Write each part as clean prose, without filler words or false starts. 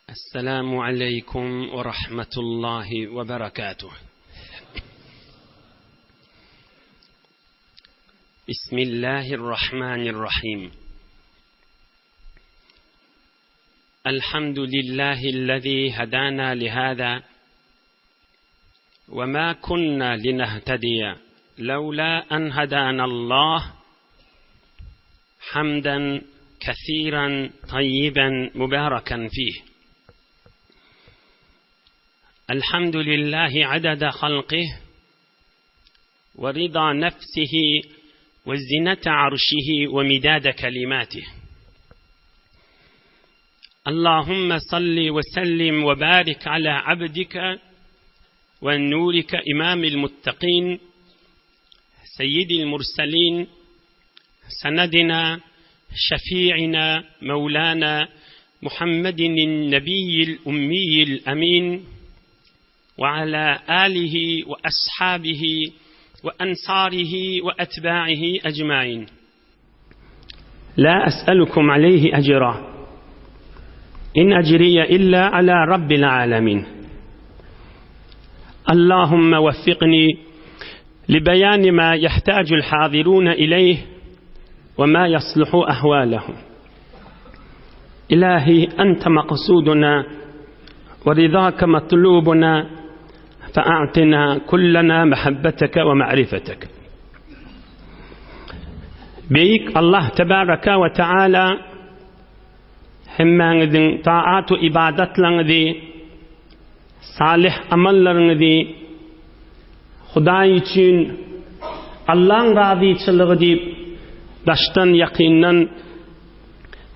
السلام عليكم ورحمة الله وبركاته. بسم الله الرحمن الرحيم. الحمد لله الذي هدانا لهذا وما كنا لنهتدي لولا أن هدانا الله حمدا كثيرا طيبا مباركا فيه الحمد لله عدد خلقه ورضا نفسه وزنة عرشه ومداد كلماته اللهم صل وسلم وبارك على عبدك ونورك إمام المتقين سيد المرسلين سندنا شفيعنا مولانا محمد النبي الأمي الأمين وعلى آله وأصحابه وأنصاره وأتباعه أجمعين لا أسألكم عليه أجرا إن أجري إلا على رب العالمين اللهم وفقني لبيان ما يحتاج الحاضرون إليه وما يصلح أحوالهم إلهي أنت مقصودنا ورضاك مطلوبنا فأعطنا كلنا محبتك ومعرفتك Beýik Allah tebaraka we taala hemmäňiziň taat we ibadatlaryňyzy, salyh amallaryňyzy Hudaý üçin Allaň razyçylygy diýip daşdan ýakyndan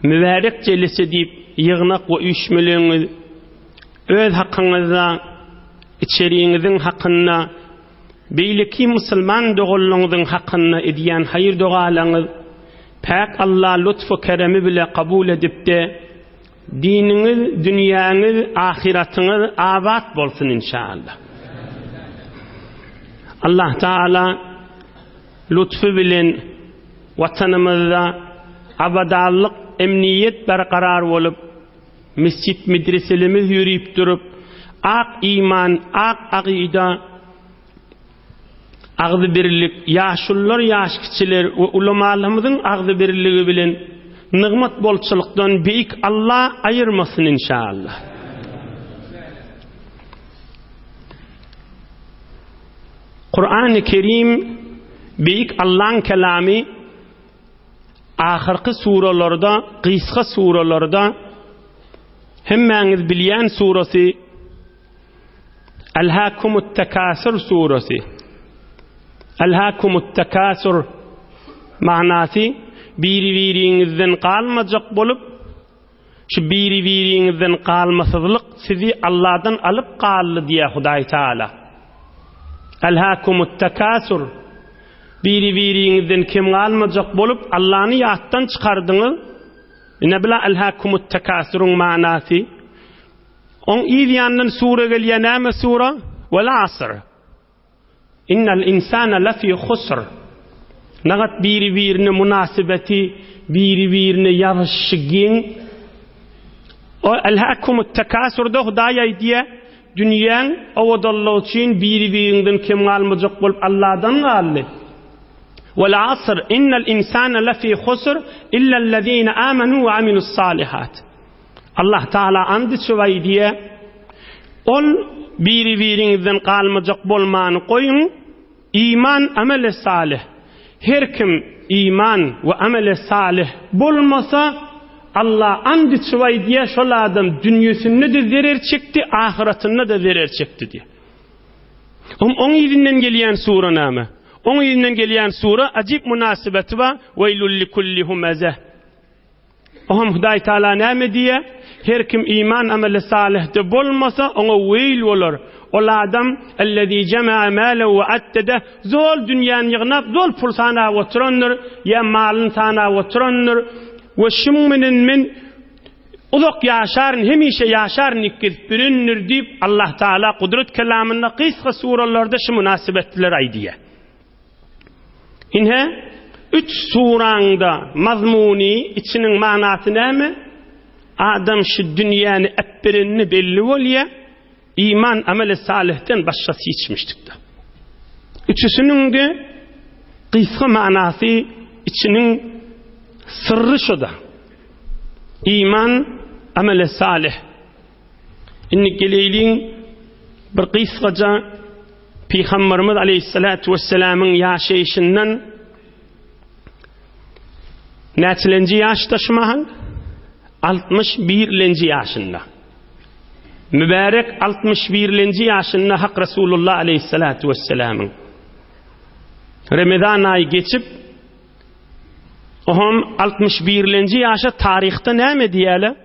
mübärek jelise diýip ýygnak we üýşmeleňiz öz hakyňyzda içeriňiziň hakynda Beýleki musulman doganlaryňyzyň hakynda edýän haýyr-dogalaryňyz Päk Alla lutf-u keremi bile kabul edipde, diniňiz, dünýäňiz, ahyratyňyz abat bolsun inşaallah. Allah Taala lutfy bilen Watanymyzda abadanlyk, emniýet berkarar bolup, Mesjit-medreselerimiz ýörüp durup, ak iman, ak akyda, agzybirlik, ýaşulular, ýaşkiçiler we ulamalarymyzyň agzybirligi bilen nygmat bolçulykdan Beýik Alla aýyrmasyn inşallah. Kurany Kerim Beýik Allaň kelamy Ahyrky suralarda, gysga suralarda hemmäňiz bilýän surasy Elhâkumut tekâsür surasy. Elhâkumut tekâsür manasy biri-biriňizden galmajak bolup, şu biri-biriňizden galmasyzlyk sizi Allahdan alyp galdy diýýär Hudaý Taala. Elhâkumut tekâsür Biri-biriňizden kem galmajak bolup, Allany ýatdan çykardyňyz. Ine bula Elhâkumut tekâsüriň manasy. Oň yz ýanyndan sure gelýär, näme sura? Wel asr. Innal insana lefî husr. Nagat biri-birine mynasybeti, biri-birine ýazyşy geň. O Elhâkumut tekâsürde Hudaý aýdýar, Dünýäň owadanlygy üçin biri-biriňden kem galmajak bolup Alladan galdy. Wal asr innal insana lefî husr illellezîne âmenû ve amilussâlihat. Allah Taala and içip aýdýar, Ol biri-biriňizden galmajak bolmany goýuň, Iman amele salyh. Her kim iman we amele salyh bolmasa, Allah and içip aýdýar, şol adam dünýesinde-de zerer çekdi, ahyratynda-da zerer çekdi diýýär. Oň oň yzyndan gelýän sura näme? Oň yzyndan gelýän sura ajyp mynasybeti bar, Weýlul likulli humeze. Oňam Hudaý Taala näme diýýär? Her kim iman ameli salyhda bolmasa, oňa weýl bolar. Ol adam, Ellezî jema'a mâlen we addede, zol dünýäni ýygnap, zol pul sanap oturandyr, ýa malyny sanap oturandyr we şuň bilen men uzak ýaşaryn, hemişe ýaşaryn diýip gezip ýörendir diýip, Allah Taala gudrat kelamynda gysga suralarda şu mynasybetleri aýdýar. Ine, üç suraňda mazmuny, içiniň manasy näme? Adam şu dünýäni äpberenini belli bolýar. Iman ameli salyhden başgasy hiçmişdikdir. Üçüsiniň-de gysga manasy içiniň syrry şuda. Iman ameli salyh. Indi geleýliň bir gysgaja Pygamberimiz aleyhissalatu vesselamyň ýaşaýşyndan näçelenji ýaşda şu mahal? 61-lenji ýaşynda. Mübärek 61-lenji ýaşynda Hak Resulullah aleyhissalatu vesselamyň Ramazan aýy geçip Oham 61-lenji ýaşa taryhda näme diýýärler?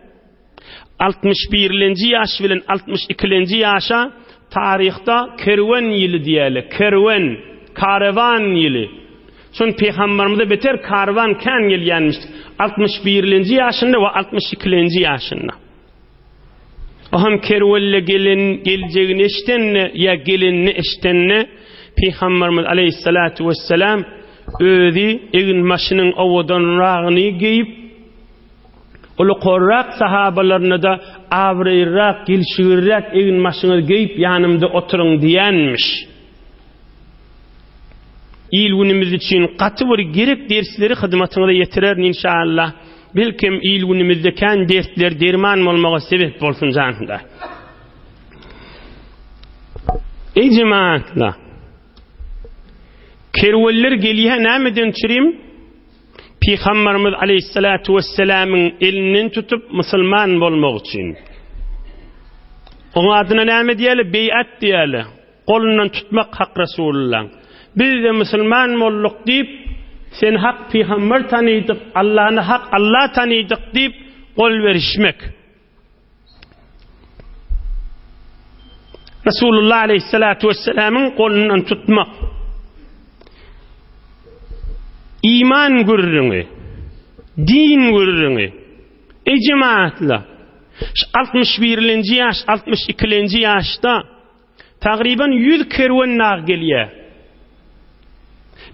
61-lenji ýaş bilen 62-lenji ýaşa taryhda kerwen ýyly diýýärler. Kerwen, karewan ýyly. Şon pygamberimize beter karwan kän gelýänmiş. 61-lenji ýaşynda we 62-lenji ýaşynda. O hem kerwelle gelen geljegini eşidende ýa gelenini eşidende Pygamberimiz aleyhissalatu vesselam özi egin-başynyň owadanragyny geýip Ulukorrak sahabalaryna-da abraýlyrak, gelşigirräk egin-başyňyzy geýip ýanymda oturyň diýenmiş. Il-günümiz üçin gaty bir gerek dersleri hyzmatyňyza ýetirerin inşallah. Belkem il-günümizde kän dertler derman bolmaga sebep bolsun janda. Eý jemaatlar! Kerwenler gelýär nämeden çürim? Pygamberimiz aleyhissalatu vesselamyň elinden tutup musulman bolmak üçin. Oň adyna näme diýeli? Beýat diýeli. Golundan tutmak hak Resulullaň. Biz-de musulman bolduk diýip, seni hak pygamber tanydyk, Allany hak Alla tanydyk diýip gol berişmek. Resulullah aleyhissalatu vesselamyň golundan tutmak. Iman gürrüňi, din gürrüňi. Ey cemaatla, şu 61-lenji ýaş, 62-lenji ýaşda tagryban 100 kerwen nag gelýär.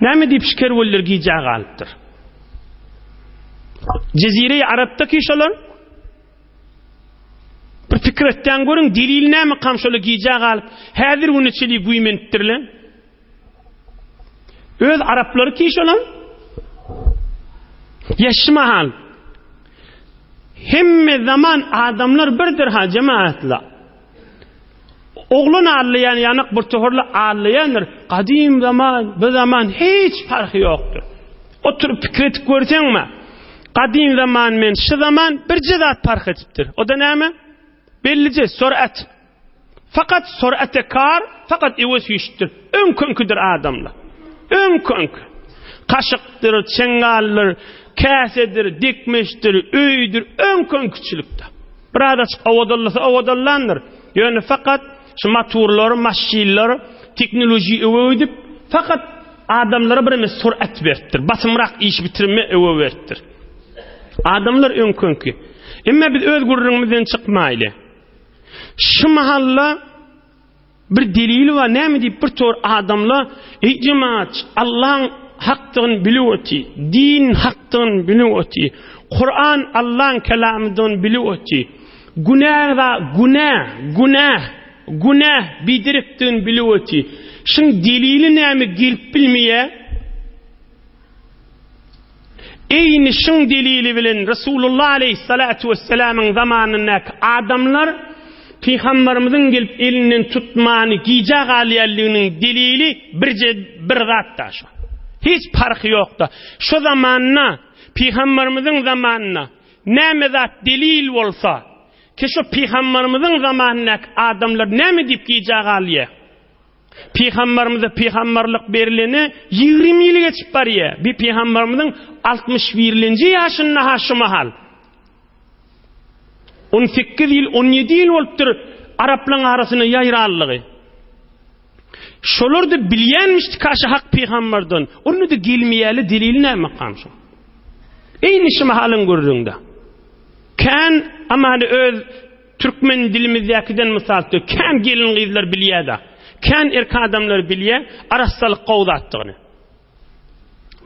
Näme diýip şu kerwenler gijä galypdyr? Jezire-i Arapda ki şolar? Bir pikir etdäň görüň, delil näme kam şola gijä galyp, häzir güne çeli güýmenipdirler? Öz araplary ki şolar? Ýa mahal. Hemme zaman adamlar birdir ha cemaatla. Oglan allaýan ýanak bir tohurly allaýandyr. Gadym zaman, bu zaman hiç parhy ýokdur. Oturyp pikir edip görseňmi? Gadym zaman men şu zaman birje zat parh edipdir. O da näme? Bellije surat. Fakat surate kar, fakat ewe süýşüpdir. Öňküňkidir adamlar. Öňküňki. Kaşykdyr, çeňňaldyr, käsedir, dikmişdir, öýdür, öňküňkiçilikde. Biraz açyk owadanlasa owadanlandyr. Ýöne fakat şu motorlar, maşynlar, tehnologiýa öwe gidip, fakat adamlara bir eme surat beripdir. Basymrak iş bitirme öwe beripdir. Adamlar öňküňki. Emma biz öz gürrüňimizden çykmaýly. Şu mahalla Bir delili bar, näme diýip bir tor adamla, eý jemaat, Allaň hakdygyny bilip oty, din hakdygyny bilip oty, Kuran Allaň kelamydygyny bilip oty, günä za günä, günä, günä biderekdigini bilip oty. Şuň delili näme gelip bilmeýär? Eýni şuň delili bilen Resulullah aleýhissalatu wesselamyň zamanyndaky adamlar Pygamberimiziň gelip elinden tutmany gijä galýanlygynyň delili birje bir zatda şo. Hiç parhy ýokda. Şo zamanda Pygamberimiziň zamanynda näme zat delil bolsa, ki şo Pygamberimiziň zamanyndaky adamlar näme diýip gijä galýar? Pygamberimize pygamberlik berilene 20 ýyl geçip barýar. Bir pygamberimiziň 61-nji ýaşynda ha şu mahal. 18 ýyl, 17 ýyl bolupdyr araplaryň arasynda ýaýranlygy. Şolar da bilýänmişdi kaşy hak pygamberden. Onda da gelmeýäli delili näme makam şu? Eýni şu mahalyň gürrüňde. Kän amany öz Türkmen dilimizdäkiden mysal tutýar. Kän gelin-gyzlar bilýär-de. Kän erkek adamlar bilýär, arassalyk gowy zatdygyny.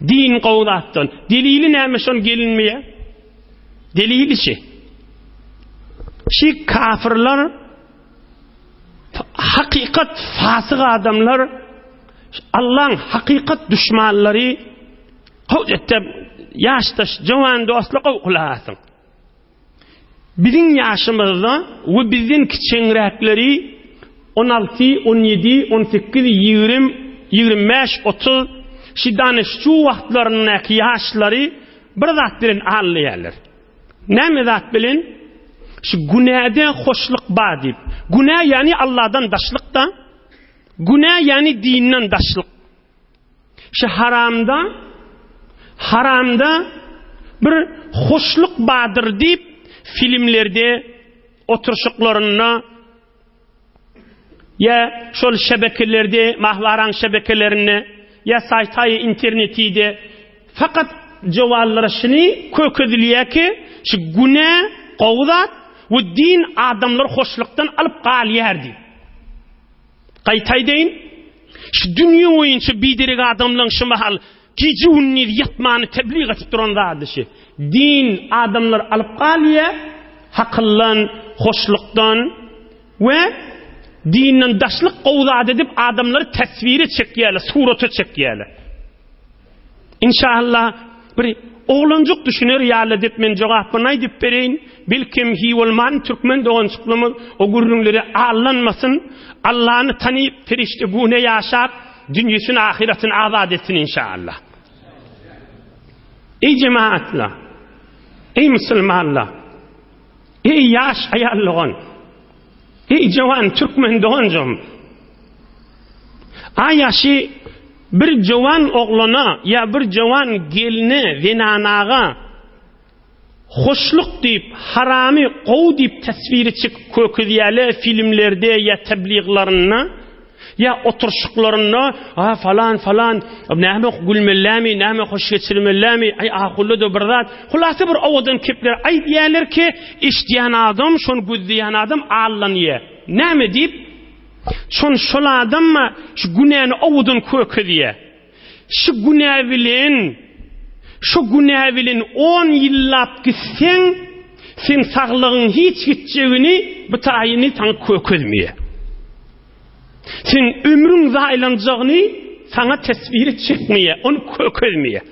Din gowy zatdygyny. Delili näme şon gelinmeýär? Delili şi. Şi kafirler hakykat fasyk adamlar Allaň hakykat düşmanlary gowy etde ýaşdaş jowan dostlar gowy gulak asyň. Biziň ýaşymyzda we bizden kiçeňräkleri 16, 17, 18, 20, 25, 30 şi danyşçu wagtlaryndaky ýaşlary bir zat bilen aldaýarlar. Näme zat bilen? Şu günäde hoşluk bar diýip. Günä ýagny Allahdan daşlykda. Günä ýagny dinden daşlyk. Şu haramda haramda bir hoşluk bardyr diýip filmlerde oturşyklarynda Ýa şol şebekelerde, mahwaraň şebekelerinde, ýa saýtaýy internetide fakat jowallara şuny kökezilýär ki, şu günä gowy zat we din adamlary hoşlukdan alyp galýar diýip. Gaýta aýdaýyn, şu dünýe boýunça biderek adamlaryň şu mahal Gije-gündiz ýatmany tebliğ etip duran zady şi. Din adamlary alyp galýa, hakyldan, hoşlukdan we dinden daşlyk gowy zat edip adamlary teswire çekýärler, surata çekýärler. Inşallah bir oglanjyk düşüner ýaly edip men jogapyny aýdyp bereýin. Belkem hiý bolman türkmen doganjyklarymyz o gürrüňlere aldanmasyn. Allany tanyp, perişde güne ýaşap, Dünýesini ahyretini azat etsin inşallah. Ey cemaatla, ey musulmanla, ey ýaş aýal dogan, ey jowan türkmen doganjygym. A ýaşy bir jowan oglana ýa bir jowan gelne, zenanaga Hoşluk diýip, haramy gowy diýip teswiri çekip kökezýäle filmlerde ýa teblyglarynda, ýa oturşyklarynda, a falan falan, näme gülmellämi, näme hoş geçirmellämi, aý ahulla-da bir zat. Hulasy bir owadan kepler aýdýäler ki, eşidýän adam, şony gözleýän adam allanýa. Näme diýip? Şon şol adam şu günäni owadan kökezýä. Şu günä bilen, şu günä bilen on ýyllap gitseň, seň saglygyň hiç gitjegini bu taýyny saňa kökezmeýär. Seň ömrüň zaýalanjagyny saňa teswiri çekmeýär, ony kökezmeýär.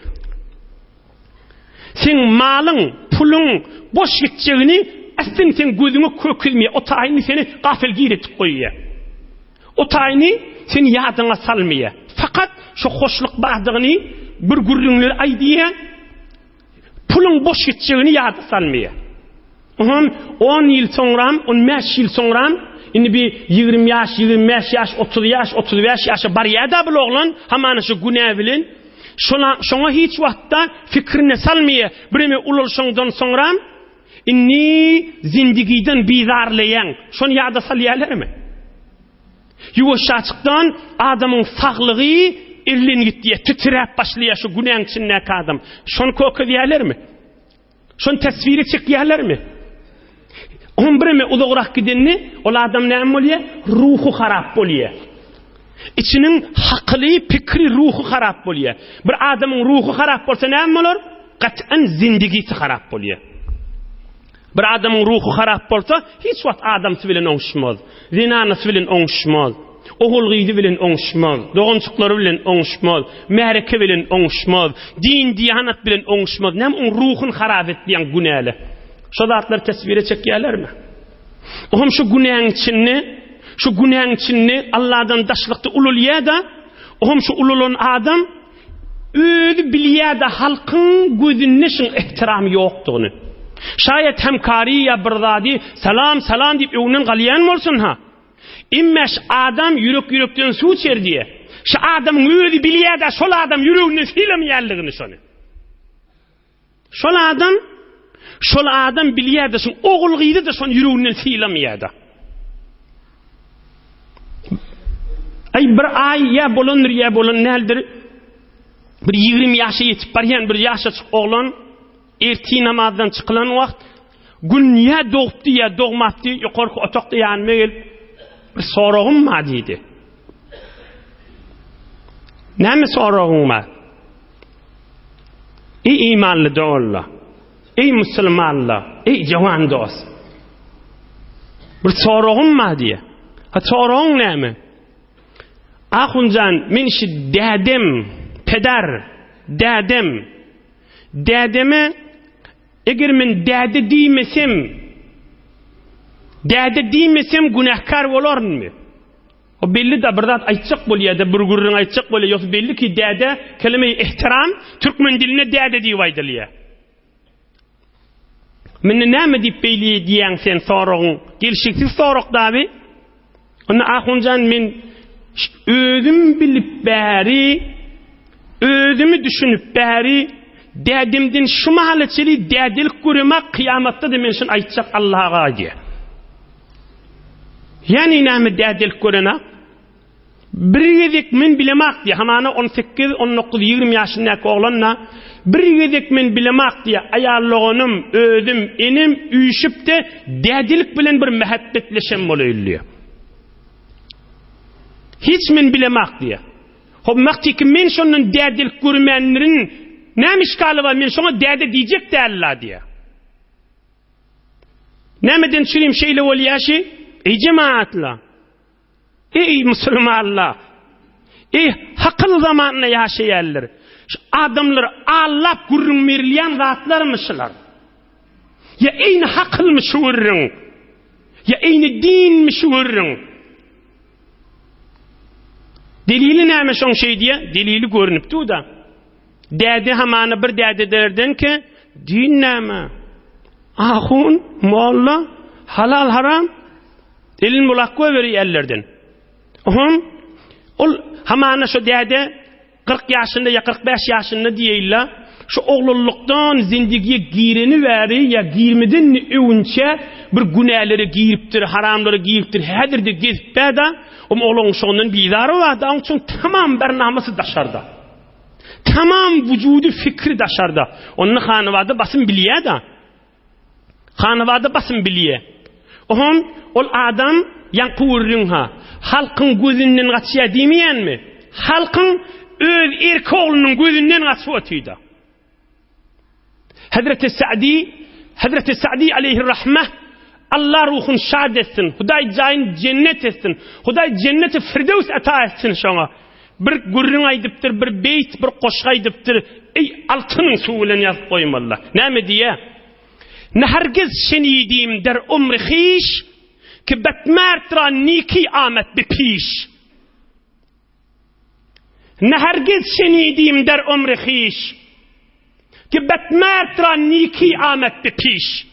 Seň malyň, puluň boş gitjegini astin seň gözüňe kökezmeýär, o taýyny seni gafel gir etip goýýar. O taýyny sen ýadyňa salmaýar. Fakat şo hoşluk bardygyny bir gürrüňler aýdýar. Puluň boş gitjegini ýada salmaýar. Onam 10 ýyl soňram, 15 ýyl soňram, indi bir 20 ýaş, 25 ýaş, 30 ýaş, 35 ýaşa barýar-da bul oglan, hamana şu günä bilen. Şola, şoňa hiç wagtda fikrine salmaýar. Bireme ulalşaňdan soňram, Indi zindigiden bizarlaýaň. Şony ýada salýarlarmy? Ýuwaşjaçykdan adamyň saglygy elden gitýär, titräp başlaýar şu günäň içindäki adam. Şony kökezýärlermi? Şony teswire çekýärlermi? Oň bireme uzagrak gidende ol adam näme bolýar? Ruhy harap bolýar. Içiniň hakyly, pikri, ruhy harap bolýar. Bir adamyň ruhy harap bolsa näme bolar? Gat'an zindigisi harap bolýar. Bir adamyň ruhy harap bolsa, hiç wagt adamsy bilen oňuşmaz, zenanasy bilen oňuşmaz, ogul-gyzy bilen oňuşmaz, doganjyklary bilen oňuşmaz, märeke bilen oňuşmaz, din-diýanat bilen oňuşmaz. Näme oň ruhuny harap etýän günäli? Şo zatlary teswire çekýärlermi? Oňam şu günäň içinde, şu günäň içinde Allahdan daşlykda ululýar-da, oňam şu ululan adam Özi bilýär-de halkyň gözünde şuň ehtiram ýokdugyny. Şaýat hemkary ýa bir zady salam salam diýip öňünden galýan bolsun-ha. Emma şu adam ýürek ýürekden suw içer diýe. Şu adamyň özi bilýär-de şol adam ýüreginden sylamaýanlygyny şony. Şol adam şol adam bilýär-de şuň ogul gyzy-da şony ýüreginden sylamaýar-da. Aý bir aý ýa bolandyr ýa bolan däldir. Bir 20 ýaşa ýetip barýan bir ýaşaçyk oglan ertir namazdan çykylan wagt gün ýa dogupdy ýa dogmapdy ýokarky otagda ýanyma gelip bir soragym bar diýdi. Näme soragyň bar? Eý imanly doganlar! Eý musulmanlar! Eý jawan dost! Bir soragym bar diýýär. Ha soragyň näme? Ahunjan, men şu dädem, peder, dädem, dädeme eger men däde diýmesem, däde diýmesem günäkär bolarynmy? O belli-de bir zat aýtjak bolýar-da, bir gürrüň aýtjak bolýar, ýogsa belli ki däde kelime-i ehtiram türkmen dilinde däde diýip aýdylýar. Mende näme diýip beýle diýýäň sen soragyň gelşiksiz sorag dabi. Onda Ahunjan men özüm bilip bäri özümi düşünip bäri dädemden şu mahala çeli dädelik göremak kyýamatda-da men şuny aýtjak Allaha diýýär. Ýani näme dädelik görenak? Bir gezek men bilemak diýýär, hamana on sekiz, on dokuz, 20 ýaşyndaky oglan-da, bir gezek men bilemak diýýär, aýal doganym, özüm, enem üýşüp-de dädelik bilen bir mähetbetleşen bolaýyl diýýär. Hiç men bilemak diýýär. Hop, wagtyky men şondan dädelik görmändirin, näme işgali bar, men şoňa däde diýjek däl-la diýýär. Nämeden çürim şeýle bolýar şi? Eý jemaatla! Eý musulmanlar! Eý hakyl zamanynda ýaşaýanlar! Şu adamlar allap gürrüň berilýän zatlarmy şular? Ýa eýni hakylmy şu gürrüň? Ýa eýni dinmi şu gürrüň? Delili näme şoň şeý diýe? Delili görünip dur-da. Däde hamana bir dädelerdenki din näme? Ahun, molla, halal haram elin bulak goýberi ellerden. Ohum ol hamana şo däde 40 ýaşynda ýa 45 ýaşynda diýeýla şu oglanlykdan zindigiye gireni bäri ýa girmeden öwünçe bir günälere giripdir, haramlara giripdir, häzir de gezip bäda, om oglan şondan bizary bar, da oň üçin tamam barnamasy daşarda. Tamam wujudy fikri daşarda. Onda hanawada basym bilýär-da. Hanawada basym bilýär. Ohm ol adam ýaňky gürrüň ha. Halkyň gözünden gaçýar diýmeýänmi? Halkyň öz erki oglunyň gözünden gaçyp otyda. Hazreti Sa'di, Hazreti Sa'di aleyhirrahmeh Allah ruhun şad etsin. Hudaý jaýyn jennet etsin. Hudaý jenneti Firdevs ata etsin şoňa. Bir gürrüň aýdypdyr, bir beýt, bir goşgy aýdypdyr. Eý, altynyň suwy bilen ýazyp goýmalylar. Näme diýýär? Ne hergiz şenidim der umri hiş, ki betmert ra niki amet bi piş. Ne hergiz şenidim der umri hiş, ki betmert ra niki amet bi piş.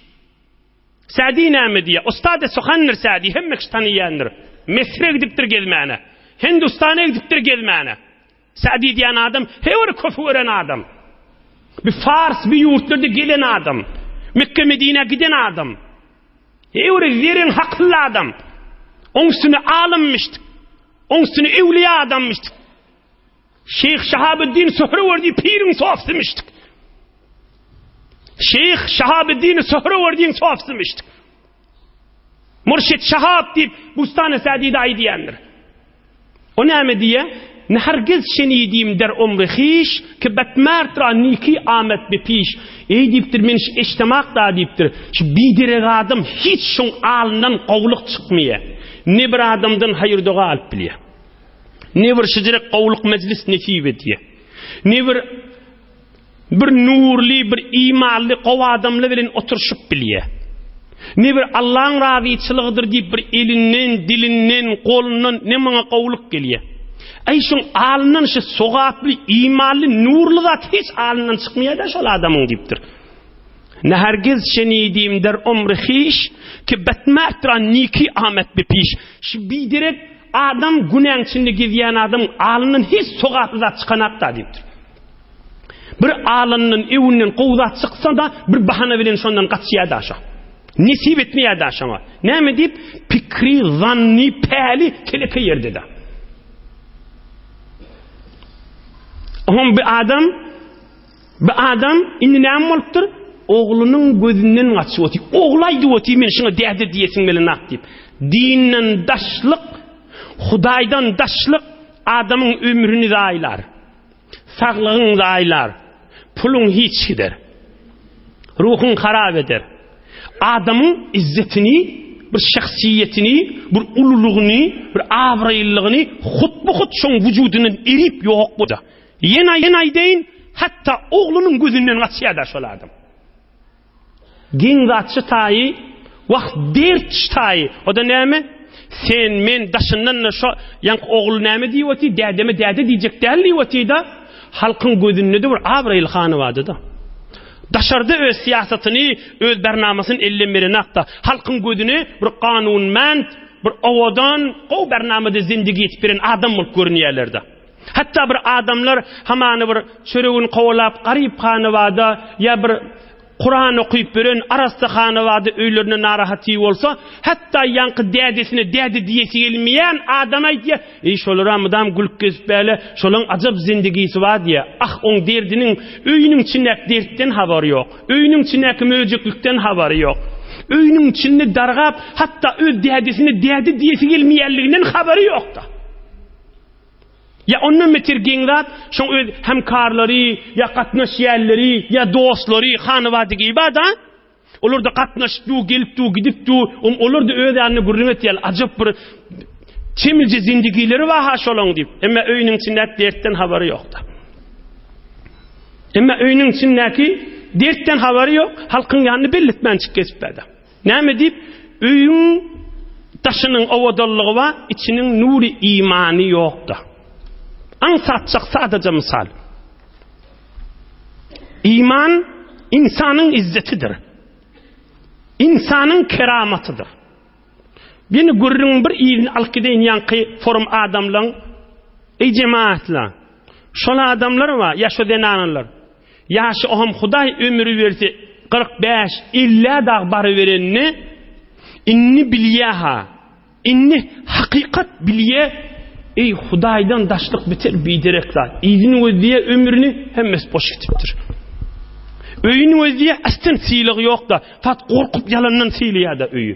Sa'di näme diýýär? Ustad-y suhandyr Sa'di, hemme kişi tanyýandyr. Mesre gidipdir gezmäne. Hindistana gidipdir gezmäne. Sa'di diýen adam her bir köpi gören adam. Bir Fars bir ýurtlarda gelen adam. Mekke Medinä giden adam. Her bir zerin hakly adam. Oň üstüne alymmyşdyk. Oň üstüne ewliýa adammyşdyk. Şeýh Şahabeddin Suhrewerdi piriň sofsymyşdyk. Şeýh Şahabeddin Suhrewerdiň sofsymyşdyk. Murşid Şahab diýip Bustany Sadide aýdýandyr. O näme diýýär? Ne hergiz şenidim der umri hiş, ki betmert ra niki amet bi piş. Eý diýipdir, men şu eşdemak da diýipdir. Şu biderek adam hiç şuň alyndan gowulyk çykmaýar. Ne bir adamdan haýyr doga alyp bilýär. Ne bir şijirek gowulyk mejlis nesip edýär. Ne bir bir nurly, bir imanly gowy adamlar bilen oturyşyp bilýär. Ne bir Allaň razyçylygydyr diýip bir elinden, dilinden, golundan ne maňa gowulyk gelýär. Aý şuň alyndan şu sogaply, imanly, nurly zat hiç alyndan çykmaýar-da şol adamyň diýipdir. Ne hergiz şenidim der umri hiş ki betmert ra niki amet bi piş. Şu biderek Adam günäň içinde gezýän adam alyndan hiç sogaply zat çykanakda diýipdir. Bir alyndan öwünden gowy zat çyksa-da bir bahana bilen şondan gaçýar da şo. Nesip etmeýär da şoňa. Näme diýip? Pikri, zanny, päli teleke ýerde da. Oňam bir adam Bir adam indi näme bolupdyr? Oglunyň gözünden gaçyp otyr. Ogly aýdyp otyr, men şuňa däde diýesiň gelenok diýip. Dinden daşlyk, Hudaýdan daşlyk adamyň ömrüni zaýlar. Saglygyň zaýlar. Puluň hiç gider. Ruhuň harap eder. Adamyň izzetini. bir şahsyýetini, bir ululygyny, bir abraýlylygyny hutbu-hut şoň wujudyndan erip ýok bolýar. Ýene ýene aýdaýyn, hatda oglunyň gözünden gaçýar-da şol adam. Geň zat şu taýy, wah dert şu taýy. O-da näme? Sen, men daşyndan-da şo ýaňky ogul näme diýip otyr, dädeme däde diýjek däl diýip otyr-da. Halkyň gözünde-de bir abraýly hany bardy-da. Daşarda öz syýasatyny, öz bernamasyny elden berenakda, halkyň gözüne bir kanunment, bir owadan, gowy bernamada zindigi ýetip beren adam bolup görünýärler-de. Hatda bir adamlar hamany bir çöregini kowalap garyp hanabada ýa bir Kuran okyp beren arassa hanabada öýlerinde narahaty bolsa, hatda ýaňky dädesine däde diýesi gelmeýän adam aýdýar, Eý şolara mydam gülüp gezip bäle, şolaň ajap zindigisi bar diýýär. Ah oň derdiniň öýüniň içindäki dertden habary ýok. Öýüniň içindäki möjeklikden habary ýok. Öýüniň içinde dargap, hatda öz dädesine däde diýesi gelmeýänliginden habary ýok-da. Ýa ondan beter geň zat, şoň öz hemkarlary, ýa gatnaşýanlary, ýa dostlary, hanabady bar-da. Olar-da gatnaşyp dur, gelip dur, gidip dur. Om olar-da öz ýanynda gürrüň etýär. Ajap bir çemilje zindigileri bar-ha şolaň diýip. Emma öýüniň içindäki dertden habary ýok-da. Emma öýüniň içindäki dertden habary ýok, halkyň ýanyny belli etmän çykyp gezip-de. Näme diýip, öýüň daşynyň owadanlygy bar, içiniň nury imany ýok-da. Aňsatjak sadaja mysal. Iman ynsanyň izzetidir. Ynsanyň keramatydyr. Ýene gürrüňiň bir yzyny alyp gideýin ýaňky forum adamlaň. Eý jemaatlar, şol adamlar bar, ýa şo zenanalar. Ýaşy oham Hudaý ömri berse 45, 50 dag baryberenini indi bilýä-ha. Indi hakykat bilýä, eý Hudaýdan daşlyk biter biderek zat. Yzyny gözleýä ömrüni hemmesi boş gitipdir. Öýüni gözleýä aslan sylagy ýok-da, fat gorkup ýalandan sylaýa-da öýi.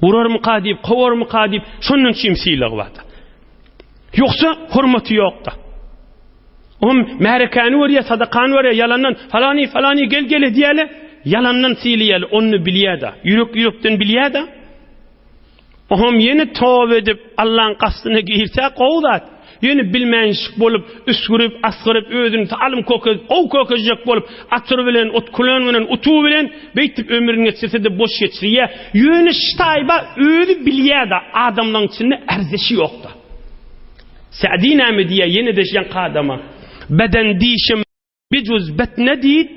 Urarmyka diýip, kowarmyka diýip, şondan üçin sylagy bar-da. Ýogsa hormaty ýok-da. Oňam märekäni görýär, sadakany görýär, ýalandan falany, falany gel gel edýärler, ýalandan sylaýarlar, ony bilýär-de. Ýürek ýürekden bilýär-de. Oňam ýene toba edip, Allaň gastyna girse gowy zat. Ýöne bilmänşik bolup, üsgürip, asgyryp, özüni alym kökezip, gowy kökezjek bolup, atyr bilen, utkulan bilen, utuw bilen beýtip ömrüni geçirse-de boş geçirýär. Ýöne ştaýba özi bilýär-de, adamlaryň içinde ärzeşi ýok-da. Sa'di näme diýýär ýene-de ýaňky adama? Beden dişim bijuz bet nedid?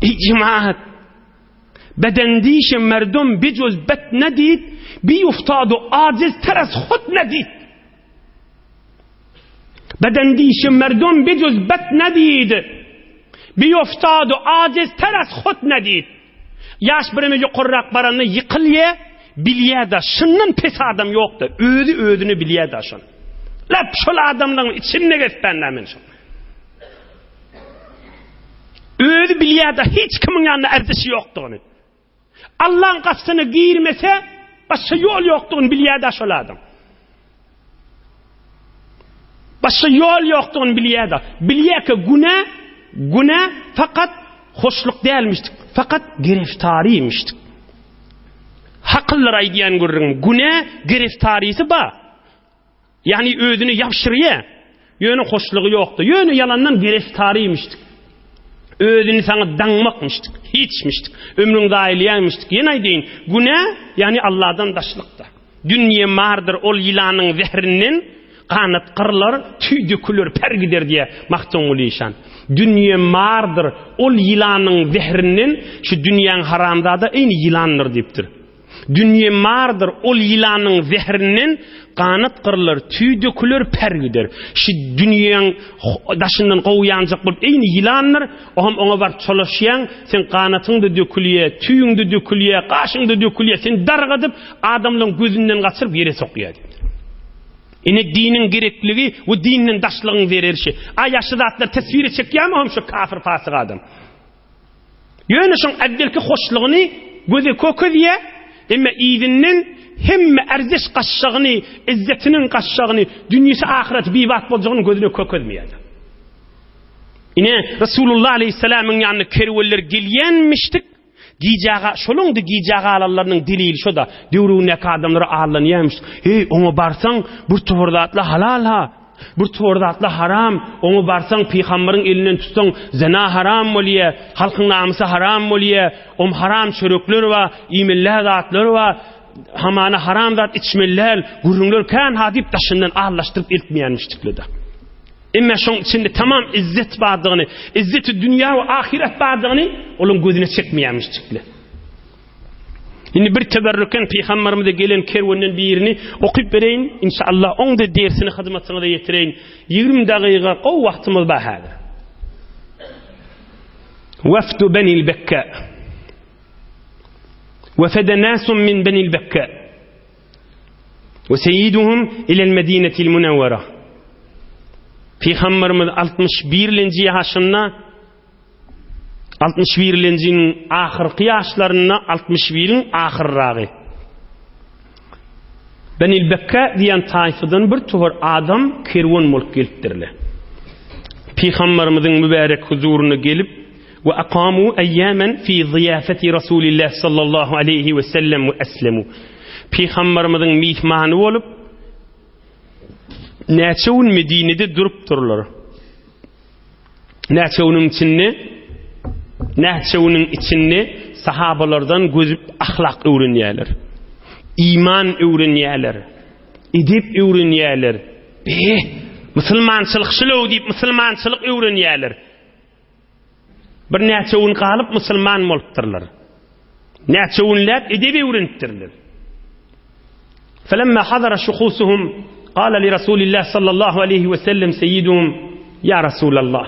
Eý jemaat! Beden dişim merdum bijuz bet nedid? Bi uftadu aciz teres hud nedid? Beden dişim merdum bijuz bet nedid? Bi uftadu aciz teres hud nedid? Ýaş bireme ýokarrak baranda ýykylýa, bilýä-da, şundan pes adam ýok-da, özi özüni bilýä-da şony. Lap şol adamlaryň içinde gezipän-dä men şony. Özi bilýä-da hiç kimiň ýanynda erzişi ýokdugyny. Allaň gapysyna girmese, başga ýol ýokdugyny bilýä-da şol adam. Başga ýol ýokdugyny bilýär-de. Bilýär ki, günä, günä fakat hoşluk dälmişdik, fakat giriftarymişdik. Hakyllar aýdýan gürrüňim, günä giriftarysy bar. Ýagny özüni ýapşyrýar. Ýöne hoşlugy ýokdy. Ýöne ýalandan giriftarymişdik. Özüni saňa daňmakmyşdyk, hiçmişdik. Ömrüň zaýalaýarmyşdyk. Ýene aýdaýyn, günä, ýagny Allahdan daşlykda. Dünýe mardyr ol ýylanyň zährinden, Ganat gyrlar, tüý döküler, per gider diýýär Magtymguly işan. Dünýe mardyr ol ýylanyň zährinden, Şu dünýäň haramzada eýni ýylandyr diýipdir. Dünýe mardyr ol ýylanyň zährinden, Ganat gyrlar, tüý döküler, per gider. Şu dünýäň daşyndan gowýanjak bolup eýni ýylandyr, Oňam oňa baryp çolaşýaň, seň ganatyň-da dökülýär, tüýüň-de dökülýär, gaşyň-da dökülýär, seni dargadyp, adamlaryň gözünden gaçyryp ýere sokýar diýipdir. Ine diniň gerekligi we dinden daşlygyň zereri şi. A ýagşy zatlar teswire çekýärmi oňam şu kafir fasyk adam? Ýöne şoň äwwelki hoşlugyny göze kökezýär, emma yzyndan hemme ärzeş gaşşagyny, izzetiniň gaşşagyny, dünýesi ahyreti bibat boljagyny gözüne kökezmeýär. Ine, Resulullah aleýhissalamyň ýanyna kerwenler gelýänmişdik. Gijä şolaň-da gijä galanlarynyň delili şo-da. Döwründäki adamlara aldanýarmyş. Heý, oňa barsaň, bir towar zatlar halal-ha. Bir towar zatlar haram. Oňa barsaň, pygambaryň elinden tutsaň, zina haram bolýar, halkyň namysy haram bolýar, om haram çörekler bar, iýmeli zatlar bar, hamana haram zat içmeli däl, gürrüňler kän-ha diýip daşyndan aldaşdyryp eltmeýänmişdikle-de. Emma şoň içinde tamam izzet bardygyny, izzeti dünýä we ahyret bardygyny olaň gözüne çekmeýärmişdikle. Indi bir teberrüken pygamberimize gelen kerwenden birini okyp bereýin, inşallah oň da dersini hyzmatyňyza ýetireýin. 20 dagyga gowy wagtymyz bar häzir. Wafdu Benil Bekka. Wafada nasun min Benil Bekka. We seyyiduhum ilel Medinetil Munawwara. Pygamberimiz 61-nji ýaşynda 61-njiň ahyrky ýaşlarynda 61-iň ahyrragy. Benil Bekka diýen taýfadan bir topar adam kerwen bolup gelipdirler. Pygamberimiziň mübärek huzuryna gelip we akamu ayyaman fi ziyafeti Rasulillah sallallahu aleyhi we sellem we eslemu. Pygamberimiziň myhmany bolup, näçe gün Medinede durupdyrlar. Näçe günüň içinde näçe günüň içinde sahabalardan gözüp ahlak öwrenýärler. Iman öwrenýärler. Edep öwrenýärler. Be, musulmançylyk şulow diýip musulmançylyk öwrenýärler. Birnäçe gün galyp musulman bolupdyrlar. Näçe günläp edep öwrenipdirler. Felemma hadara şuhusuhum qala li Rasulillah sallallahu aleyhi ve sellem seyyiduhum ya Rasulallah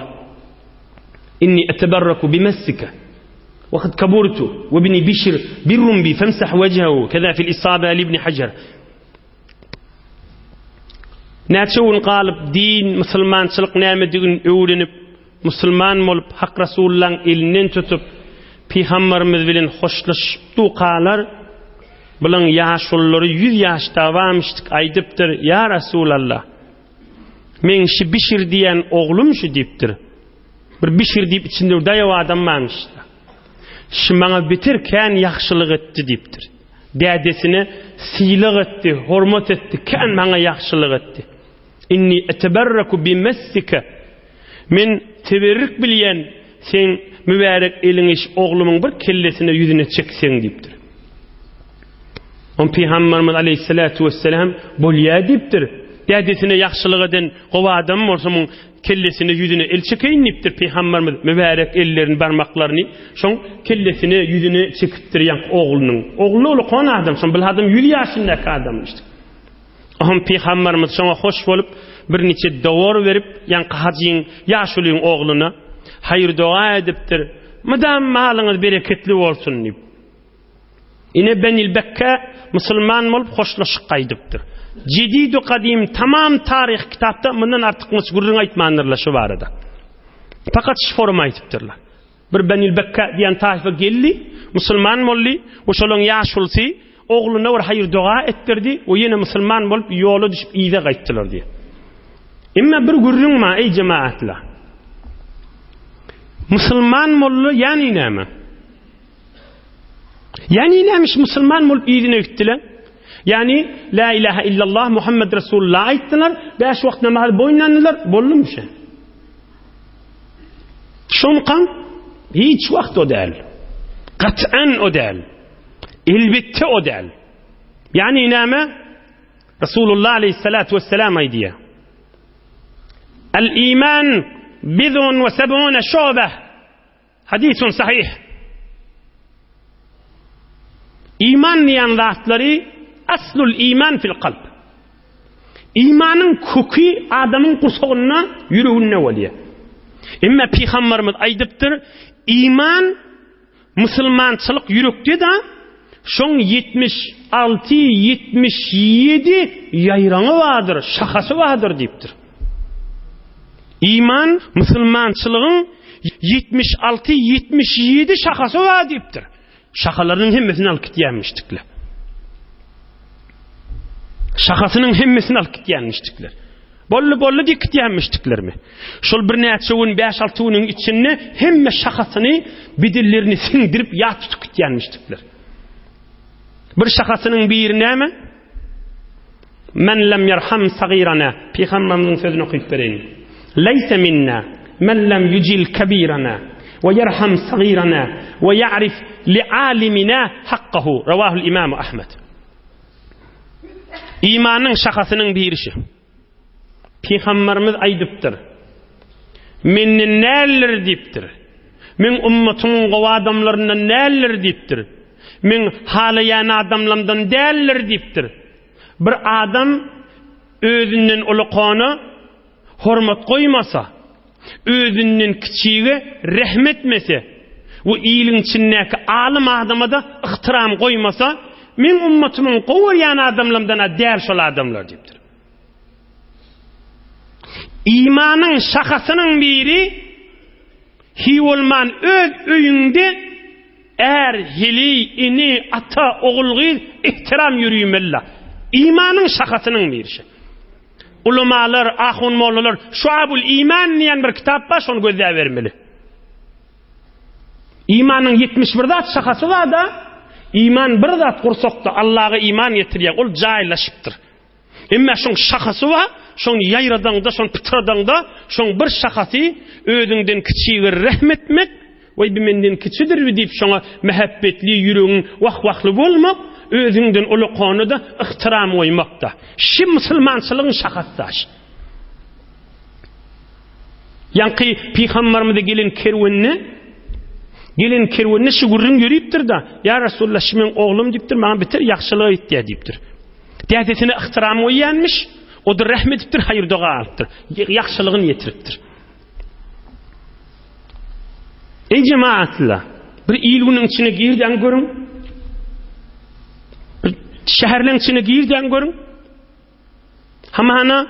inni eteberreku bimessike وقد كبرت وابني بشر بر بي فامسح وجهه كذا في الإصابة لابن حجر Näçe gün galyp din, musulmançylyk nämedigini öwrenip, musulman bolup, Hak Rasulullaň elinden tutup, Pygambarymyz bilen hoşlaşyp dukalar, bulaň ýaşululary ýüz ýaşda barmyşdyk aýdypdyr, Ýa Rasulallah! Meň şi Bişir diýen oglum şu diýipdir. Bir Bişir diýip içinde bir daýaw adam barmyş-da. Şi maňa beter kän ýagşylyk etdi diýipdir. Dädesine sylag etdi, hormat etdi, kän maňa ýagşylyk etdi. Inni eteberreku bimessike. Men teberrik bilýän seň mübärek eliňi şu oglumyň bir kellesine ýüzüne çekseň diýipdir. On Pygamberimiz aleyhissalatu vesselam bolýa diýipdir. Dädesine ýagşylyk eden gowy adam bolsa muň Kellesine, ýüzüne el çekeýin diýipdir. Pygamberimiz mübärek ellerini, barmaklaryny şoň kellesine, ýüzüne çekipdir ýaňky oglunyň. Ogly ulakan adam, şoň bil adam ýüz ýaşyndaky adamyşdy. Oňam Pygamberimiz şoňa hoş bolup, birniçe dowar berip, ýaňky hajyň, ýaşulyň ogluna haýyr-doga edipdir. Mydam malyňyz bereketli bolsun diýip. Ine Benil Bekkä musulman bolup hoşlaşyk gaýdypdyr. Jedidu gadym tamam taryh kitapda mundan artykmaç gürrüň aýtmandyrlar şu barada. Fakat şu forma aýdypdyrlar. Bir Benil Bekkä diýen taýfa geldi, musulman boldy we şolaň ýaşulusy ogluna bir haýyr doga etdirdi we ýene musulman bolup ýola düşüp yza gaýtdylar diýip. Emma bir gürrüň bar eý jemaatlar. Musulman boldy ýani näme? Ýani nämiş musulman bolup yzyna gitdiler? Ýani la ilaha illallah Muhammed Resulullah aýtdylar, bäş wagt namaz boýunlandylar, boldumy şe? Şomkan hiç wagt o däl. Gat'an o däl. Elbetde o däl. Ýani näme? Resulullah aleyhissalatu vesselam aýdýar. El iman bid'un ve seb'une şube. Hadisun sahyh. Iman diýen zatlary aslul iman fil kalp. Imanyň köki adamyň gursagynda, ýüreginde bolýar. Emma pygamberimiz aýdypdyr, iman musulmançylyk ýürekde-de, şoň 76, 77 ýaýraňy bardyr, şahasy bardyr diýipdir. Iman musulmançylygyň 76, 77 şahasy bar diýipdir. Şahalarynyň hemmesini alyp gitýänmişdikler. Şahasynyň hemmesini alyp gitýänmişdikler. Boldy, boldy diýip gitýänmişdiklermi? Şol birnäçe gün, bäş-alty günüň içinde hemme şahasyny bedenlerini siňdirip ýat tutup gitýänmişdikler. Bir şahasynyň biri näme? Men lem ýerham sagirana. Pygamberimiziň sözüni okyp bereýin. Leýse minna men lem ýujil kebirana we ýerham sagirana we ýa'rif li alimina hakkahu. Rawahul Imam Ahmed. Imanyň şahasynyň biri şu. Pygamberimiz aýdypdyr. Menden näler diýipdir. Men ummatymyň gowy adamlaryndan näler diýipdir. Men halaýan adamlarymdan däldir diýipdir. Bir adam özünden ulukana hormat goýmasa, özünden kiçige rehm etmese we iliň içindäki alym adama-da yhtyram goýmasa, meň ummatymyň gowy görýän adamlarymdan-a däl şol adamlar diýipdir. Imanyň şahasynyň biri hiý bolman öz öýüňde är, heleý, ene, ata, ogul-gyz ihtiram ýörüýmeli-la. Imanyň şahasynyň biri şe. Ulamalar, ahun-mollalar Şuabul iman diýen bir kitap bar, şony gözläbermeli. Imanyň 71 zat şahasy bar-da, iman bir zat gursakda Allaha iman getirýär, ol jaýlaşypdyr. Emma şoň şahasy bar, şony ýaýradaňda, şony pytradaňda, şoň bir şahasy özüňden kiçige rehm etmek, Weý bi menden kiçidir bi diýip şoňa mähebbetli ýüregiň wah-wahly bolmak, özüňden ulakana-da yhtyram goýmak-da. Şi musulmançylygyň şahasy-da şi. Ýaňky pygambarymyza gelen kerwende gelen kerwende şu gürrüň ýörüpdir-de, Ýa Resulallah, şi meň oglum diýipdir, maňa beter ýagşylyk etýär diýipdir. Dädesine yhtyram goýýanmyş, o-da rehm edipdir, haýyr-doga alypdyr, ýagşylygyny ýetiripdir. Eý jemaatlar, bir il-günüň içine girden görüň. Bir şäherleň içine girden görüň. Hamana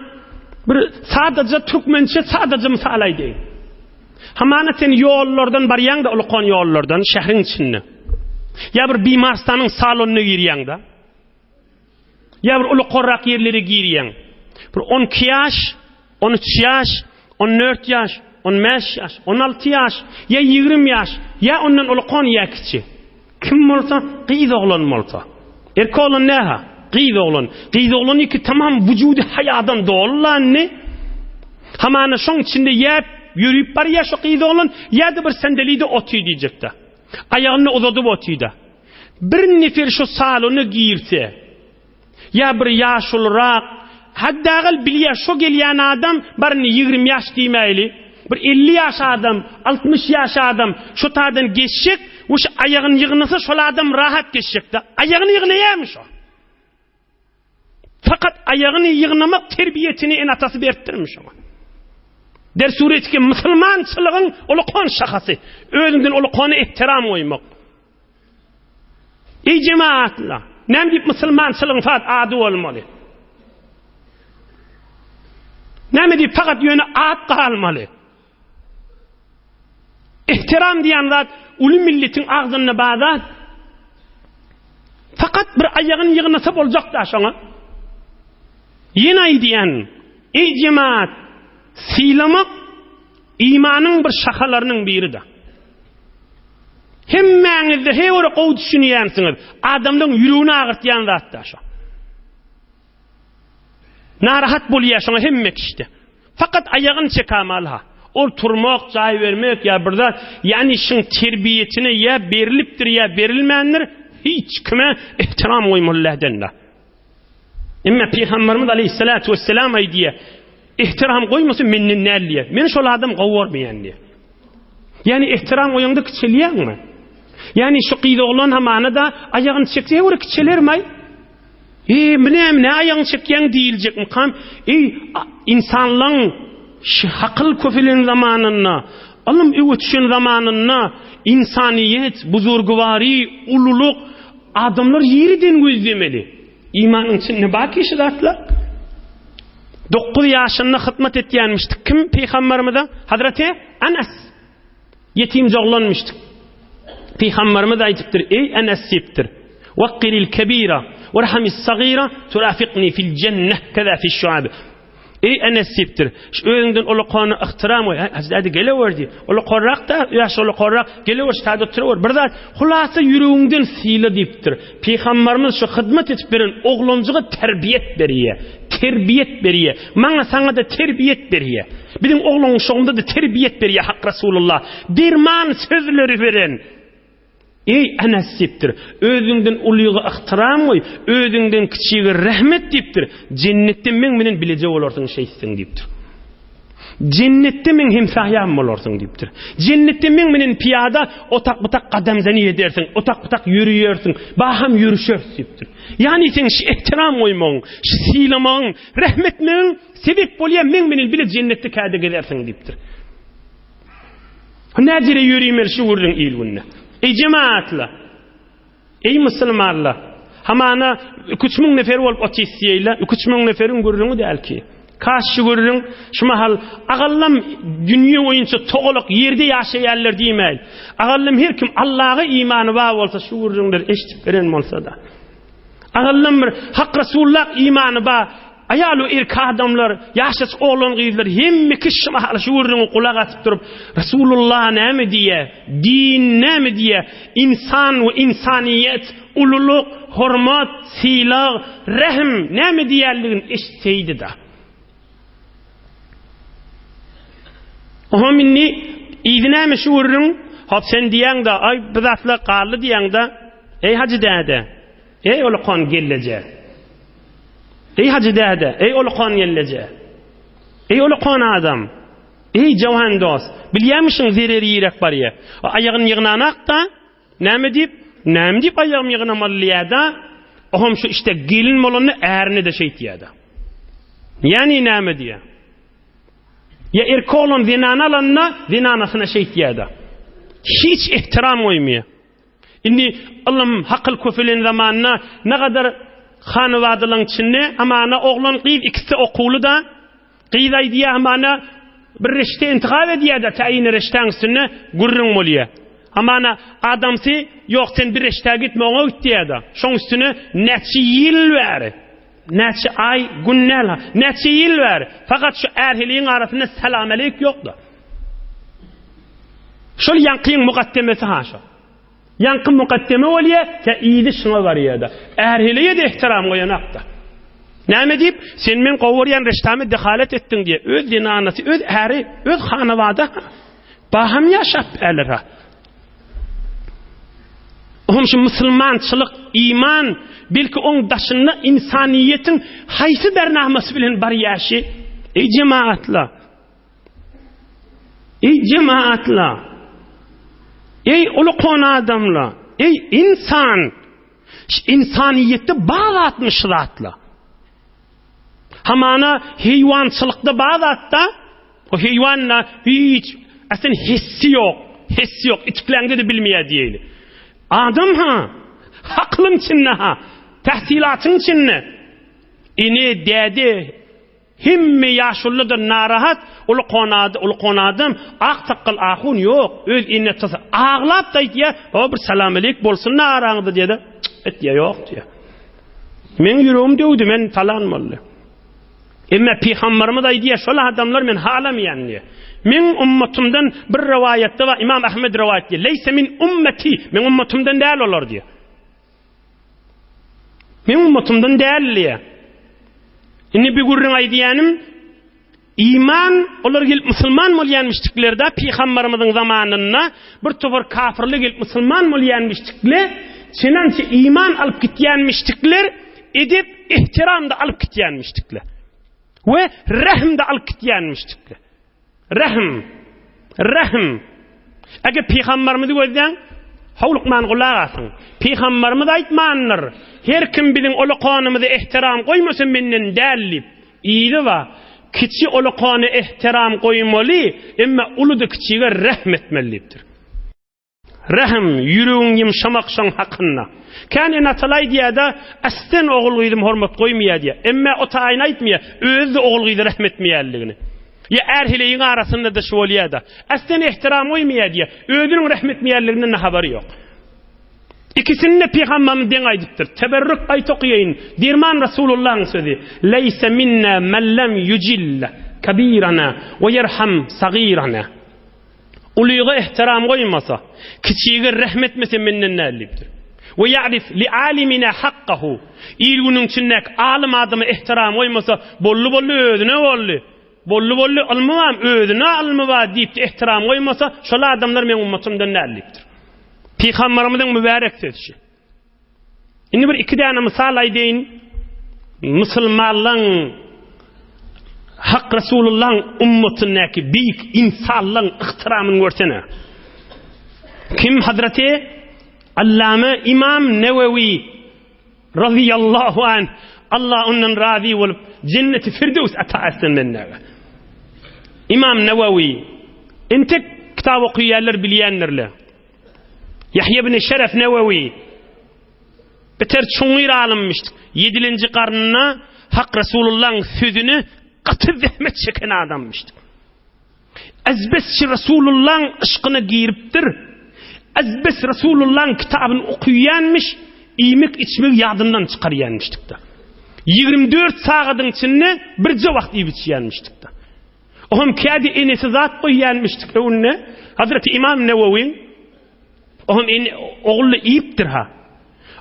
bir sadaja türkmençe sadaja mysal aýdaýyn. Hamana sen ýollardan barýaň-da, ulukan ýollardan şäheriň içinde. Ýa bir bimarstanyň salonyna girýäň-de. Ýa bir ulukarrak ýerlere girýäň. Bir 12 ýaş, 13 ýaş, 14 ýaş, 15 ýaş, 16 ýaş, ýa 20 ýaş, ýa ondan ulukan ýa kiçi. Kim bolsa, gyz oglan bolsa. Erkek oglan näha? Gyz oglan. Gyz oglan iki tamam wujudy haýadan doly lan indi. Hamana şoň içinde ýa ýörüp barýar şo gyz oglan, ýa-da bir sendelide otyr diýjekde. Aýagyny uzadyp otyr-da. Bir nefer şo salona girse, ýa bir ýaşulurak, hatdagal bilýär şo gelýän adam bar indi 20 ýaş diýmäýli, bir 50 ýaş adam, 60 ýaş adam şo taýdan geçjek we şu aýagyny ýygnasa şol adam rahat geçjek-de. Aýagyny ýygnaýarmy şo? Fakat aýagyny ýygnamak terbiýesini ene-atasy beripdirmi şoňa? Der suretki musulmançylygyň ulkan şahasy, özüňden ulkana ehtiram goýmak. Eý jemaatlar, näme diýip musulmançylygyň fakat ady bolmaly? Näme diýip fakat ýöne at galmaly? Ehtiram diýen zat uly milletiň agzynda bar zat. Fakat bir aýagyny ýygnasa boljak da şoňa. Ýene aýdýan, eý jemaat, sylamak imanyň bir şahalarynyň biridir. Hemmäňizde her bir gowy düşünýänsiňiz. Adamlaryň ýüregini agyrtýan zat da şo. Narahat bolýar şoňa hemme kişide. Fakat aýagyny çekamaly-ha. Ol turmak, jaý bermek ýa bir zat, ýagny şuň terbiýesine ýa berlipdir ýa berilmändir, hiç kime ehtiram goýmaly dälden-de. Emma Pygamberimiz aleyhissalatu vesselam aýdýar, ehtiram goýmasa menden däl diýýär. Men şol adam gowy görmeýän diýýär. Ýagny ehtiram goýaňda kiçelýäňmi? Ýagny şu gyz oglan hamana-da aýagyny çekse her bir kiçelermi-aý? Eý, bu näme, nä aýagyňy çekýäň diýiljekmikam? Eý, ynsanlaň hakyl köpelen zamanynda, ylym öňe düşen zamanynda ynsanyýet, buzurgywary, ululyk, adamlar ýeriden gözlemeli. Imanyň içinde bar ki şu zatlar. Dokuz ýaşynda hyzmat etýänmişdik. Kim pygamberimize? Hazreti Anas. Ýetimje oglanmyşdyk. Pygamberimiz aýdypdyr, Eý Enes diýipdir. Wakkiril kebira, werhamis sagira, turafikni fil jenneh, keza fi şuab. Eý Enes diýipdir. Şu özüňden ulakana yhtyram goý. Hajy däde gelewer diý. Ulakanrak-da, ýaşy ulakanrak, gelewer şu taýda oturyber. Bir zat, hulasa ýüregiňden syla diýipdir. Pygambarymyz şu hyzmat edip beren oglanjyga terbiýet berýär. Terbiýet berýär. Maňa saňa-da terbiýet berýär. Biziň oglan uşagymyza-da terbiýet berýär Hak Resulullah. Derman sözleri beren. Eý, Enes diýipdir, özüňden ulyga yhtyram goý, özüňden kiçige rehmet diýipdir, jennetde meň bilen bileje bolarsyň şeýtseň diýipdir. Jennetde meň hemsaýam bolarsyň diýipdir. Jennetde meň bilen pyýada otak-butak gadamzany edersiň, otak-butak ýöreýersiň, baham ýörüşeris diýipdir. Ýagny seň şu ehtiram goýmagyň, şu sylamagyň, rehmet etmegiň sebep bolýar meň bilen bile jennetde käde gezersiň diýipdir. Näjere ýörimeli şu gürrüň il günde. Eý jemaatlar! Eý musulmanlar! Hamana 3 müň nefer bolup otys diýeýle, 3 müň neferiň gürrüňi däl ki. Kaş şu gürrüň şu mahal agallam dünýe boýunça togalak ýerde ýaşaýarlar diýmäý. Agallam her kim Allaha imany bar bolsa şu gürrüňleri eşidip beren bolsa-da. Agallym bir Hak Resullah imany ba, aýal we erkek adamlar, ýaşajyk oglan gyzlar hemme kişi şu mahal şu gürrüňe gulak asyp durup, Resulullah näme diýýär, din näme diýýär, insan we insaniýet, ululyk, hormat, sylag, rehim näme diýýänligini eşitseýdi-de. Oňam indi yzy näme şu gürrüň? Hop sen diýýäň-de, aý bu zatlar galdy diýýäň-de, eý hajy däde, eý ulukan gelleje. Eý hajy däde, eý ulukan gelleje. Eý ulukan adam. Eý jawan dost, bilýärmişiň zereri ýirek barýa. Aýagyny ýygnanak-da, Näme diýip? Näme diýip aýagymy ýygnamaly diýýär-de, oňam şu işde gelin bolanda ärine-de şeýtýär-de. Ýagny näme diýýär? Ýa erkek oglan zenany alanda zenanasyna şeýtýär-de. Hiç ehtiram goýmaýar. Indi ylym, hakyl köpelen zamanda nagadar hanybadalaň içinde amana oglan gyz ikisi okuwly-da, Gyz aýdýar, hamana bir reşte intihap edýär-de, täýin reştäň üstünde gürrüň bolýar. Hamana adamsy, ýok sen bir reştä gitme, oňa git diýýär-de. Şoň üstüne näçe ýyl bäri, näçe aý, gün däl, näçe ýyl bäri, fakat şu är-heleýiň arasynda salam-aleýk ýok-da. Şol ýaňkyň mukaddemesi ha şo. Ýaňky mukaddeme bolýa, tä yzy şuňa barýa-da. Är-heleýe-de ehtiram goýanakda. Näme diýip, sen meň gowy görýän reştame dehalet etdiň diýe. Öz zenanasy, öz äri, öz hanabada baham ýaşap äler-ha. Oňam şu musulmançylyk, iman, belki oň daşynda insaniýetiň haýsy bernamasy bilen barýaşy? Eý jemagatlar! Eý jemaatla! Eý ulukon adamla! Eý insan! Insaniýetde bar zatmy şu zatla? Hamana heýwançylykda bar zatda, o heýwanda hiç aslyn hissi ýok, hissi ýok, içikläňde-de bilmeýär diýeýli. Adam ha, hakylyň içinde ha, tähsilatyň içinde. Ene, däde, Hemme ýaşulydan narahat, uly konady, uly konadam, ak sakgal ahun ýok, öz ene-atasy aglap-da aýtýar, Ho, bir salam-aleýk bolsun-da araňyzda diýýär-de, et diýýär, ýok diýýär. Meň ýüregim döwdi, men palan boldy. Emma pygamberimiz aýdýar, şol adamlar men halamaýan diýýär. Meň ummatymdan bir rowaýatda bar, Imam Ahmed rowaýat diýýär, Leýse min ummati, meň ummatymdan däl olar diýýär. Meň ummatymdan däl diýýär. Indi bir gürrüň aýdýanym, iman, olar gelip musulman bolýanmyşdyklarda pygambarymyzyň zamanynda bir topar kafirler gelip musulman bolýanmyşdykle, çenança iman alyp gitýänmişdikler, edep, ehtiram da alyp gitýänmişdikler. We rehm de alyp gitýänmişdikler. Rehm! Rehm! Eger pygamberimizi gözläň, howlukman gulak asyň. Pygamberimiz aýtmandyr, Her kim biziň ulukanymyza ehtiram goýmasa menden däl diýip. Yzy bar. Kiçi ulukana ehtiram goýmaly, emma uly-da kiçige rehm etmeli diýipdir. Rähim, ýüregiň ýumşamak şoň hakynda. Kän ene-atalar aýdýar-da, Äsden ogul-gyzym hormat goýmaýar diýýär. Emme o taýyny aýtmaýar, özi-de ogul-gyza rähm etmeýänligini. Ýa är-heleýiň arasynda-da şu bolýar-da. Äsden ehtiram goýmaýar diýýär, özüniň rähm etmeýänliginden-de habary ýok. Ikisini-de pygamberimiz deň aýdypdyr. Teberrük aýt okaýaýyn. Derman Rasulullahyň sözi. Leýse minna men lem ýujille kebirana we ýerham sagirana. Ulyga ehtiram goýmasa, kiçige rehm etmese menden däl diýipdir. We ýa'rif li alimina hakkahu. Il-günüň içindäki alym adama ehtiram goýmasa, boldy-boldy özüne boldy. Boldy-boldy ylmy bar, özüne ylmy bar diýip ehtiram goýmasa, şol adamlar meň ummatymdan däl diýipdir. Pygamberimiziň mübärek sözü. Indi bir iki däne mysal aýdaýyn. Musulmanlaryň Hak Resulullahyň ummatyndaky beýik insanlaryň ihtiramyny görsene. Kim Hazreti Allame Imam Newewi Razyýallahu anh, Allah ondan razy bolup, jenneti Firdöws ata etsin bendäge. Imam Newewi, entek kitap okaýanlar bilýändirler. Ýahýa ibn Şeref Newewi, beter çuňňur alymmyş. Ýedilenji garnynda Hak Resulullahyň sözüne gaty zähmet çeken adammyş. Ezbesçi Resulullaň yşkyna giripdir. Ezbes Resulullaň kitabyny okuýanmyş, iýmek içmegi ýadyndan çykarýanmyşdykda. 24 sagadyň içinde birje wagt iýip içýänmişdikde. Oňam kädi enesi zat goýýanmyşdyk öňünde. Hazreti Imam Newewi oňam ene ogully iýipdir ha.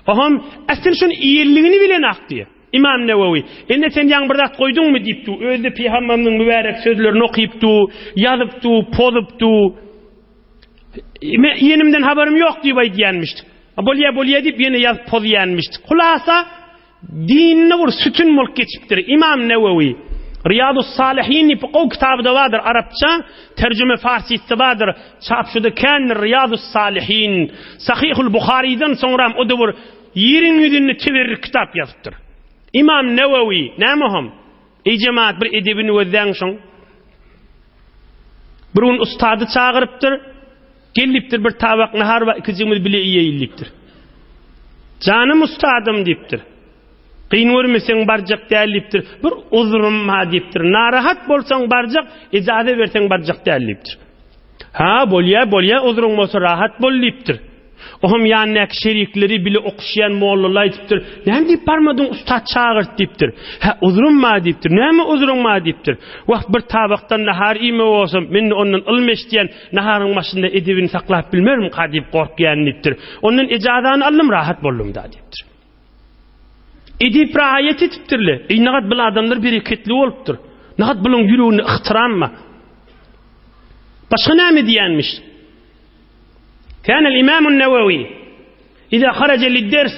Oňam asyl şuny iýenligini bilenak diýýär. Imam Newewi, Ene sen ýaňy bir zat goýduňmy diýipdi. Özi-de pygamberimiziň mübärek sözlerini okypdy, ýazypdy, pozupdy. Men iýenimden habarym ýok diýip aýdýanmyşdyk. Bolýa, bolýa diýip ýene ýazyp pozýanmyşdyk. Hulasa, dinde bir sütün bolup geçipdir. Imam Newewi, Riýadus Salihin diýip gowy kitaby-da bardyr arapça, terjüme farsysy bardyr. Çap şuda kändir Riýadus Salihin. Sahihul Buharydan soňram o-da bir Ýeriň ýüzünde teberrik kitap ýazypdyr. Imam Newewi, näme ohm? Eý jemaat bir edebini gözläň şoň. Bir gün ustady çagyrypdyr. Gel diýipdir, bir tabak nahar bar, ikijigimiz bile iýeýin diýipdir. Janym ustadym diýipdir. Kyn görmeseň barjak däl diýipdir. Bir uzrym bar diýipdir. Narahat bolsaň barjak, ijaza berseň barjak däl diýipdir. Ha, bolýa, bolýa, uzruň bolsa rahat bol diýipdir. Oňam ýanyndaky şerikleri bile okuşýan mollalar aýdypdyr, Näme diýip barmadyň, ussat çagyrt diýipdir. Hä, uzrum bar diýipdir. Näme uzruň bar diýipdir. Wah, bir tabakdan nahar iýmek bolsam, men-de ondan ylym eşidýän, naharyň başynda edebini saklap bilmerimka diýip gorkýan diýipdir. Ondan ejazany aldym, rahat boldum-da diýipdir. Edep raýat edipdirler. Eý, nagat bil adamlar bereketli bolupdyr. Nagat bulaň ýüreginde yhtyram bar. Başga näme diýenmiş? Kânel İmamun Nevevi İza haraca lid-ders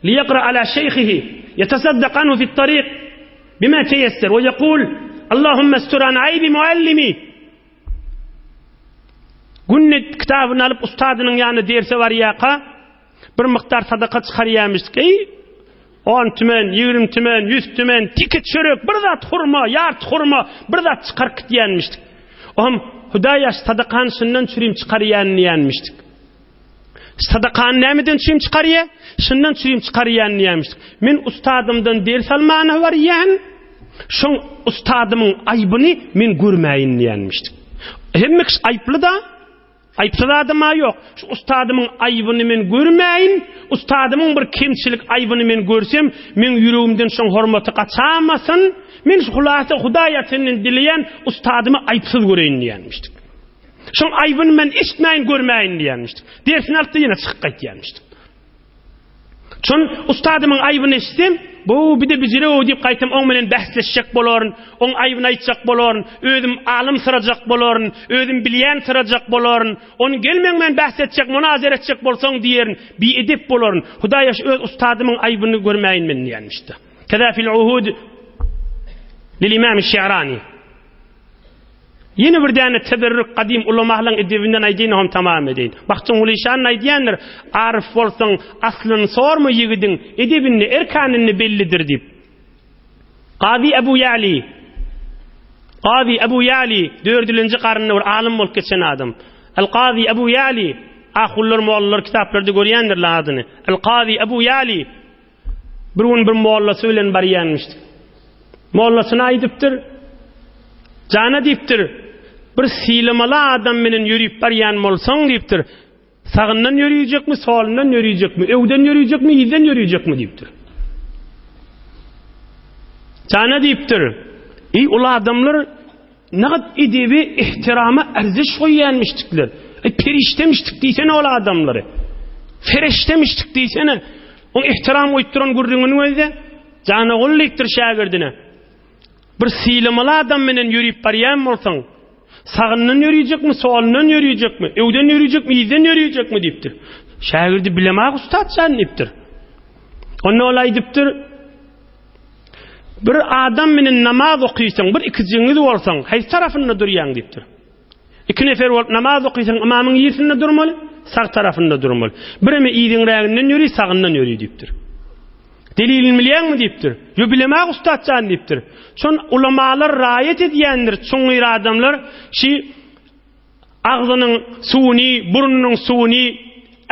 liyaqra ala şeyhihi yetasaddaq anhu fi't-tariq bima teyesser ve yekul Allahümme estur an aybi muallimi Günde kitabyny alyp ustadynyň ýanyna derse barýarka bir mukdar sadaka çykarýarmyşdyk. Eý, 10 tümen, 20 tümen, 100 tümen, tiki çörek, bir zat hurma, ýarty hurma, bir zat çykaryp gitýänmişdik. Ohm Hudaýa sadakany şundan çürim çykarýan diýenmişdik. Sadakany nämeden çürim çykarýa? Şundan çürim çykarýan diýenmişdik. Men ustadymdan ders almana barýan, şoň ustadymyň aýbyny men görmäýin diýenmişdik. Hemme kişi aýyply da, Aýypsyz adam-a ýok. Şu ustadymyň aýybyny men görmäýin, ustadymyň bir kemçilik aýybyny men görsem, meň ýüregimden şoň hormaty gaçamasyn. Men şu hulasa Hudaýa senden dileýän, ustadymy aýypsyz göreýin diýenmişdik. Şoň aýybyny men eşitmäýin, görmäýin diýenmişdik. Dersini alyp-da ýene çykyp gaýtýanmyşdyk. Şon ustadymyň aýbyny eşitsem, bu bir-de bijire-ow diýip gaýtam oň bilen bäsleşjek bolaryn, oň aýbyny aýtjak bolaryn, özüm alym syrajak bolaryn, özüm bilýän syrajak bolaryn, ony gel meň bilen bäs etjek, munazara etjek bolsaň diýerin, biedep bolaryn. Hudaýa şu öz ustadymyň aýbyny görmäýin men diýenmişdi. Keza fil uhud lil imam Şi'rani. Ýene bir däne teberrük gadym ulamahlaň edebinden aýdaýyn oňam tamam edeýin. Bagtymguly işan aýdýandyr, Aryf bolsaň, aslyny sorma ýigidiň, edebinde, erkanynda bellidir diýip. Gazy Ebu Ýali Gazy Ebu Ýali dördülenji garynda bir alym bolup geçen adam. El Gazy Ebu Ýali ahunlar, mollalar kitaplarda görýändirler adyny. El Gazy Ebu Ýali Bir gün bir mollasy bilen barýanmyşdyk. Mollasyna aýdypdyr, Jana diýipdir, bir sylamaly adam bilen ýörüp barýan bolsaň diýipdir. Sagyndan ýörüýjekmi, solundan ýörüýjekmi, öwden ýörüýjekmi, ýüzden ýörüýjekmi diýipdir. Jana diýipdir. Eý uly adamlar Nagat edebi ihtirama erziş goýýanmişdikler. Eý perişdemişdik diýsene ol adamlary. Fereşdemişdik diýsene. Oň ihtiram goýup duran gürrüňini gözle. Janagul diýipdir şägirdine. Bir sylamaly adam menen ýörüp barýan bolsaň, sagyndan ýörüjekmi, solundan ýörüjekmi, öwden ýörüjekmi, ýüzden ýörüjekmi diýipdir. Şägirdi bilemok ussat jan diýipdir. Onda ol aýdypdyr, Bir adam menen namaz okysaň, bir ikijigiňiz bolsaň, haýsy tarapynda durýaň diýipdir. Iki nefer bolup namaz okysaň, ymamyň ýersinde durmaly, sag tarapynda durmaly. Bireme yzyňräginden ýöri, sagyndan ýöri diýipdir. Delilini bilýäňmi diýipdir. Ýo bilemok ussat jan diýipdir. Şon ulamalar raýat edýändir, çuňňur adamlar şi Agzynyň suwuny, burnunyň suwuny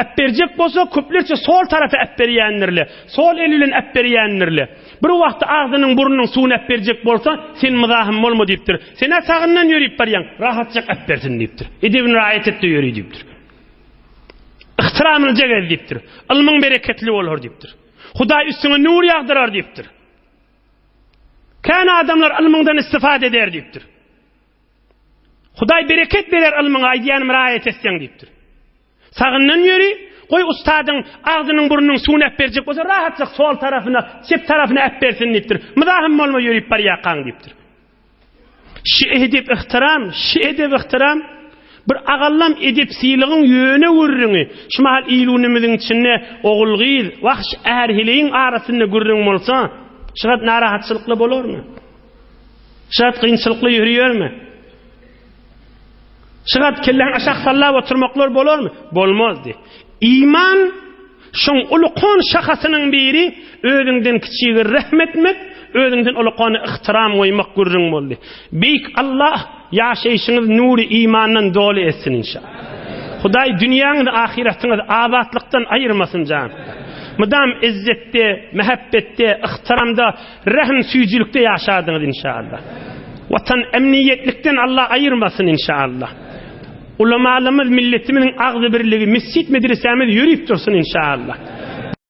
äpberjek bolsa, köplerçe sol tarapa äpberýändirle. Sol eli bilen äpberýändirle. Bir wagtda agzynyň, burnunyň suwuny äpberjek bolsa, sen myzahym bolma diýipdir. Sen-ä sagyndan ýörüp barýaň, rahatjak äpbersin diýipdir. Edebini raýat et-de ýöri diýipdir. Yhtyramlyja gez diýipdir. Ylmyň bereketli bolar diýipdir. Hudaý üstüňe nur ýagdyrar diýipdir. Kän adamlar ylmyňdan istifade eder diýipdir. Hudaý bereket berer ylmyňa aýdýanym raýat etseň diýipdir. Sagyndan ýöri, goý ustadyň agzynyň burnunyň suwuny äpberjek bolsa rahatlyk sol tarapyna, çep tarapyna äpbersin diýipdir. Myzahym bolma ýörüp barýarkaň diýipdir. Şi edep ihtiram, şi edep ihtiram bir agallam edep sylygyň ýöne gürrüňi. Şu mahal il-günümiziň içinde ogul-gyz, wah şu är-heleýiň arasynda gürrüň bolsa, şugat narahatçylykly bolarmy? Şat kynçylykly ýörüýermi? Şat kelläňi aşak sallap oturmaklar bolarmy? Bolmazdy. Iman şoň ulukon şahasynyň biri özüňden kiçige rehm etmek, özüňden ulukona ihtiram goýmak gürrüň boldy. Beýik Allah ýaşaýşyňyzy nury imandan doly etsin inşallah. Hudaý dünýäňizi ahyratyňyzy abatlykdan aýyrmasyn jan. Mydam izzetde, mähebbetde, ihtiramda Rähim süýjülikde ýaşardyňyz inşallah. Watan emniýetlikden Allah aýyrmasyn inşallah. Ulamalarymyz milletimiziň agzybirligi mesjit medresämiz ýörüp dursun inşallah.